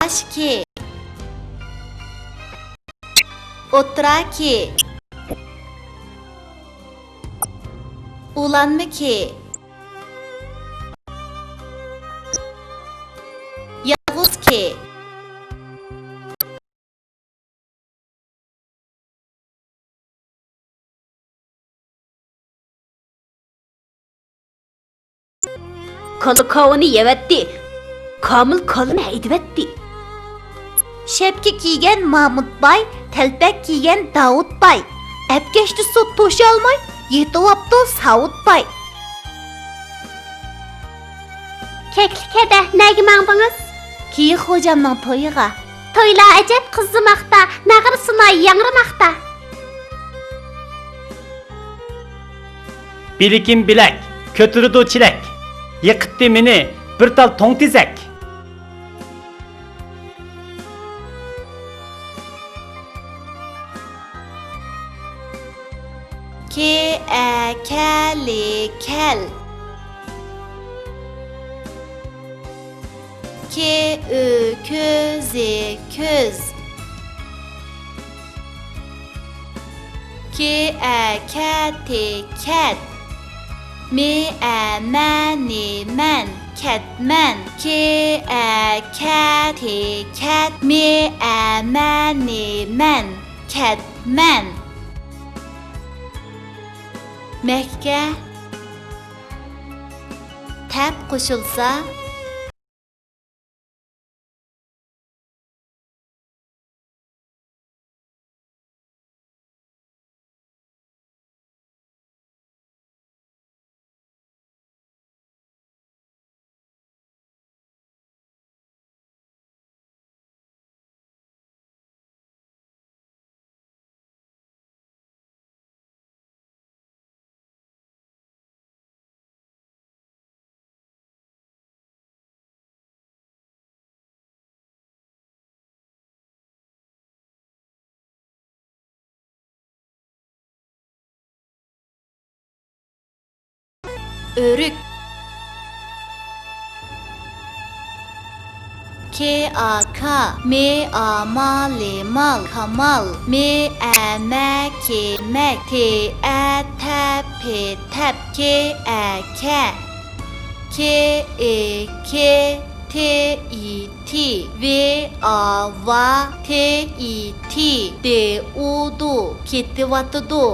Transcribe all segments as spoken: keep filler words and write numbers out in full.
كى. ئوتتۇرا كى. ئۇلانما كى. يالغۇز كى. كالا كاۋىنى يەۋەتتى. كامىل كالىنى ھەيدىۋەتتى. شەپكە كىيگەن مامۇت باي، تەلپەك كىيگەن داۋۇت باي. ئەپكەشتە سوت توشالماي، يېتىۋاپتۇ ساۋۇت باي. كەكلىك ھەدە، نەگە ماڭدىڭىز؟ كېيىك خوجامنىڭ تويىغا. تويلار ئەجەب قىزىماقتا، ناغرا سۇناي ياڭرىماقتا. بىلىكىم بىلەك، كۆتۈرىدۇ چېلەك. يىقىتتى مېنى بىر تال توڭ تېزەك. كې، ئە، كە، لې، كەل. كې، ئۆ، كۆ، زې، كۆز. كې، ئە، كە، تې، كەت. مې، ئە، مە، نې، مەن، كەتمەن. كې، ئە، كە، تې، كەت. مې، ئە، مە، نې، مەن، كەتمەن. مەككە. تەپ قوشۇلسا. ئۆرۈك. كې، ئا، كا. مې، ئا، ما، لې، مال، كامال. مې، ئە، مە، كې، مەك. تې، ئە، تە، پې، تەپ. كې، ئە، كە. كې، ئې، كې. تې، ئى، تى. ۋې، ئا، ۋا. تې، ئى، تى. دې، ئۇ، دۇ. كېتىۋاتىدۇ.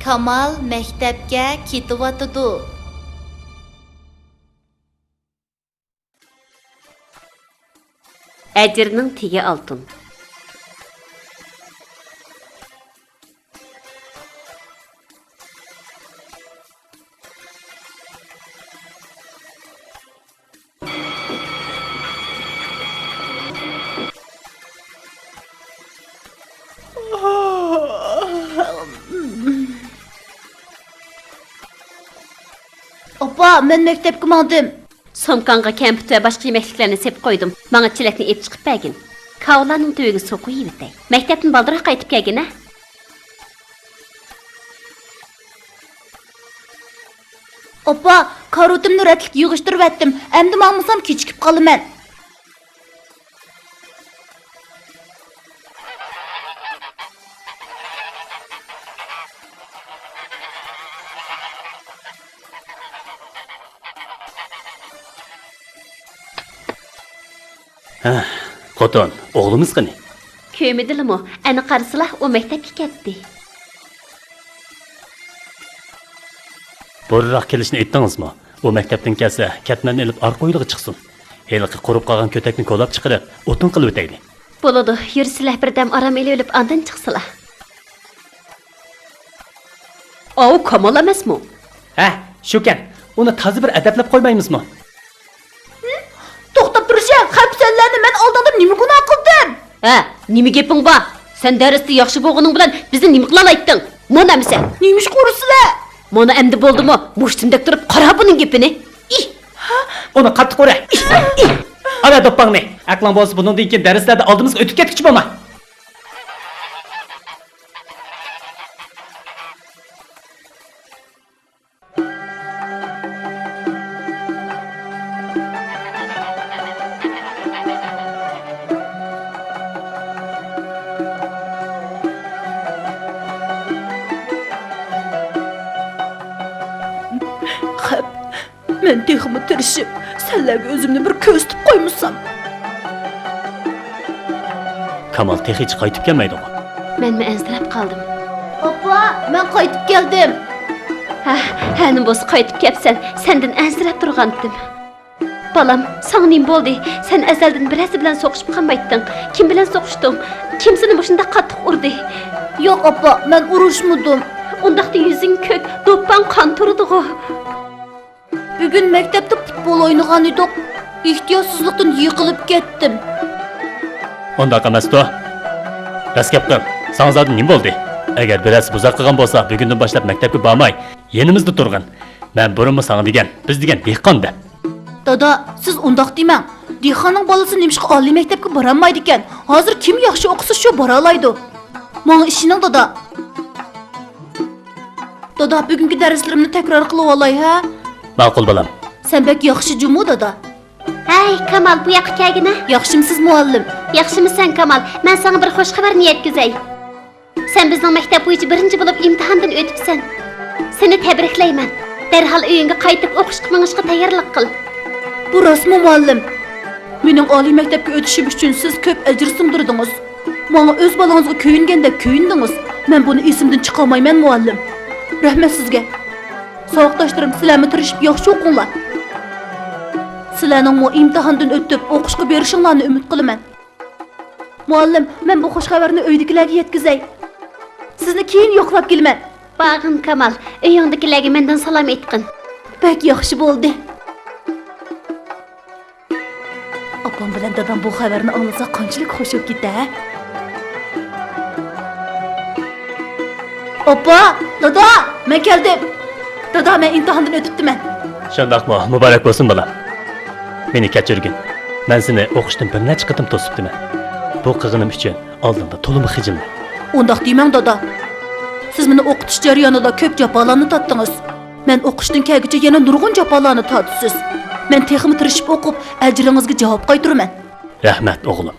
كامال مەكتەپكە كېتىۋاتىدۇ. ئەجىرنىڭ تېگى ئالتۇن. ئاپا، مەن مەكتەپكە ماڭدىم. سومكاڭغا كەمپۈت ۋە باشقا يېمەكلىكلەرنى سېپىپ قويدۇم. ماڭا چېلەكنى ئېلىپ چىقىپ بەرگىن. كاۋىلارنىڭ تۈۋىگە سۇ قۇيۇۋېتەي. مەكتەپتىن بالدۇرراق قايتىپ كەلگىن، ھە؟ ئاپا، كارىۋىتىمنى رەتلىك يىغىشتۇرۇۋەتتىم. ئەمدى ماڭمىسام كېچىكىپ قالىمەن. ھە، خوتۇن، ئوغلىمىز قېنى؟ كۆرمىدىلىمۇ؟ ئەنە قارىسىلا، ئۇ مەكتەپكە كەتتى. بۇرۇنراق كېلىشنى ئېيتتىڭىزمۇ؟ ئۇ مەكتەپتىن كەلسە، كەتمەننى ئېلىپ ئارقا ھويلىغا چىقسۇن. ھېلىقى قۇرۇپ قالغان كۆتەكنى كولاپ چىقىرىپ، ئوتۇن قىلىۋېتەيلى. بولىدۇ، يۈرسىلە، بىردەم ئارام ئېلىۋېلىپ، ئاندىن چىقسىلا. ئاۋۇ كامال ئەمەسمۇ؟ ھە، شۇكەن. ئۇنى تازا بىر ئەدەپلەپ قويمايمىزمۇ؟ توختاپ تۇرۇشە، خەپسەنلەرنى مەن ئالدىڭدا نېمە گۇناھ قىلدىم؟ ھە، نېمە گېپىڭ بار؟ سەن دەرستە ياخشى بولغىنىڭ بىلەن بىزنى نېمە قىلالايتتىڭ؟ مانا ئەمىسە. نېمىشقا ئۇرىسىلە؟ مانا ئەمدى بولدىمۇ؟ مۇشتۇمدەك تۇرۇپ قارا بۇنىڭ گېپىنى. ئىھ! ئۇنى قاتتىق ئۇرە. ئىھ! ئىھ! ئاۋە دوپپاڭنى. ئەقلىڭ بولسا بۇنىڭدىن كېيىن دەرسلەردە ئالدىمىزغا ئۆتۈپ كەتكۈچى بولما. مەن تېخىمۇ تىرىشىپ، سەنلەرگە ئۆزۈمنى بىر كۆرسىتىپ قويمىسام. كامال تېخىچە قايتىپ كەلمەيدىغۇ؟ مەنمۇ ئەنسىرەپ قالدىم. ئاپا، مەن قايتىپ كەلدىم. ھە، ھەنە بولسا قايتىپ كەپسەن. سەندىن ئەنسىرەپ تۇرغانتىم. بالام، ساڭا نېمە بولدى؟ سەن ئەزەلدىن بىرەرسى بىلەن سوقۇشۇپ قالمايتتىڭ؟ كىم بىلەن سوقۇشتۇڭ؟ كىم سېنى مۇشۇنداق قاتتىق ئۇردى؟ ياق، ئاپا، مەن ئۇرۇشمىدىم. ئۇنداقتا يۈزۈڭ كۆك، دوپپاڭ قان تۇرىدىغۇ. بۈگۈن مەكتەپتە پۇتبول ئوينىغان ئىدۇق. ئېھتىياتسىزلىقتىن يىقىلىپ كەتتىم. ئۇنداق ئەمەستۇ. راست گەپ قىل. ساڭا زادى نېمە بولدى؟ ئەگەر بىرەرسى بۇزاق قىلغان بولسا، بۈگۈندىن باشلاپ مەكتەپكە بارماي، يېنىمىزدا تۇرغىن. مەن بۇرۇنمۇ ساڭا دېگەن، بىز دېگەن دېھقان دەپ. دادا، سىز ئۇنداق دېمەڭ. دېھقاننىڭ بالىسى نېمىشقا ئالىي مەكتەپكە بارالمايدىكەن؟ ھازىر كىم ياخشى ئوقۇسا، شۇ بارالايدۇ. ماڭا ئىشىنىڭ، دادا. دادا، بۈگۈنكى دەرسلىرىمنى تەكرار قىلىۋالاي، ھە؟ ماقۇل، بالام. سەن بەك ياخشى جۇمۇ، دادا. ھەي، كامال، بۇ ياققا كەلگىنە. ياخشىمۇسىز، مۇئەللىم؟ ياخشىمۇسەن، كامال؟ مەن ساڭا بىر خوش خەۋەرنى يەتكۈزەي. سەن بىزنىڭ مەكتەپ بويىچە بىرىنچى بولۇپ ئىمتىھاندىن ئۆتۈپسەن. سېنى تەبرىكلەيمەن. دەرھال ئۆيۈڭگە قايتىپ ئوقۇشقا مېڭىشقا تەييارلىق قىل. بۇ راستمۇ، مۇئەللىم؟ مېنىڭ ئالىي مەكتەپكە ئۆتۈشۈم ئۈچۈن سىز كۆپ ئەجىر سىڭدۈردىڭىز. ماڭا ئۆز بالىڭىزغا كۆيۈنگەندەك كۆيۈندىڭىز. مەن بۇنى ئېسىمدىن چىقارمايمەن، مۇئەللىم. رەھمەت سىزگە. ساۋاقداشلىرىم، سىلەرمۇ تىرىشىپ ياخشى ئوقۇڭلار. سىلەرنىڭمۇ ئىمتىھاندىن ئۆتۈپ ئوقۇشقا بېرىشىڭلارنى ئۈمىد قىلىمەن. مۇئەللىم، مەن بۇ خوش خەۋەرنى ئۆيدىكىلەرگە يەتكۈزەي. سىزنى كېيىن يوقلاپ كېلىمەن. بارغىن، كامال، ئۆيۈڭدىكىلەرگە مەندىن سالام ئېيتقىن. بەك ياخشى بولدى. ئاپام بىلەن دادام بۇ خەۋەرنى ئاڭلىسا قانچىلىك خوش بولۇپ كېتە، ھە؟ ئاپا، دادا، مەن كەلدىم. دادا، مەن ئىمتىھاندىن ئۆتۈپتىمەن. شۇنداقمۇ؟ مۇبارەك بولسۇن، بالام. مېنى كەچۈرگىن. مەن سېنى ئوقۇشتىن بىر نەچچە قېتىم توسۇپتىمەن. بۇ قىلغىنىم ئۈچۈن ئالدىڭدا تولىمۇ خىجىلمەن. ئۇنداق دېمەڭ، دادا. سىز مېنى ئوقۇتۇش جەريانىدا كۆپ جاپالارنى تارتتىڭىز. مەن ئوقۇشتىن كەلگۈچە يەنە نۇرغۇن جاپالارنى تارتىسىز. مەن تېخىمۇ تىرىشىپ ئوقۇپ، ئەجرىڭىزگە جاۋاب قايتۇرىمەن. رەھمەت، ئوغلۇم.